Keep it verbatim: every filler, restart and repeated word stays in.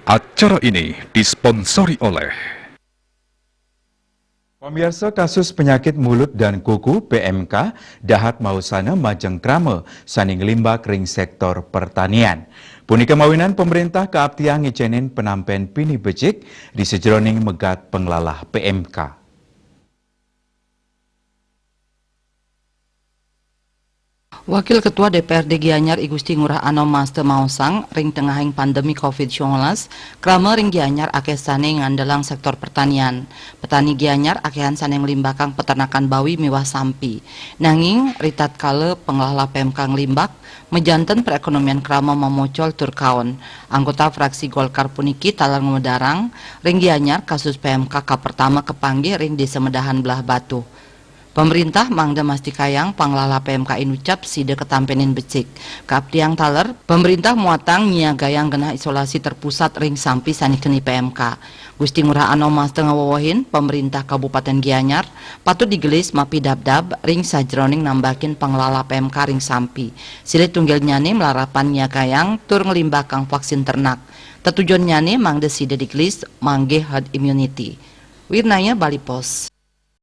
Acara ini disponsori oleh Pamiarsa, kasus penyakit mulut dan kuku, P M K, dahat maosana majeng krama sané nglimbak ring sektor pertanian. Punika mawinan pemerintah kaaptiang ngicénin panampen pinih becik di sajeroning megat panglalah P M K. Wakil Ketua D P R D Gianyar, I Gusti Ngurah Anom Masta, maosang ring tengahing pandemi covid sembilan belas, krama ring Gianyar akéh sané ngandelang sektor pertanian. Petani Gianyar akéhan sané nglimbakang peternakan bawi miwah sampi. Nanging ritatkala panglalah P M K nglimbak, majanten perekonomian krama mamocol tur kaon. Anggota fraksi Golkar puniki taler ngwedarang, ring Gianyar kasus P M K kapertama kapanggih ring Désa Medahan Blahbatuh. Pamrintah mangda mastikayang panglalah P M K inucap sida katampenin becik. Kaaptiang taler, pamrintah muatang nyiagayang genah isolasi terpusat ring sampi sané keni P M K. Gusti Ngurah Anom Masta ngawewehin, pamrintah Kabupaten Gianyar patut digelis mapidabdab ring sajeroning nambakin panglalah P M K ring sampi. Silih tunggilnyané malarapan nyiagayang tur nglimbakang vaksin ternak. Tetujunnyané mangda sida digelis manggih herd immunity. Wirnaya, Bali Post.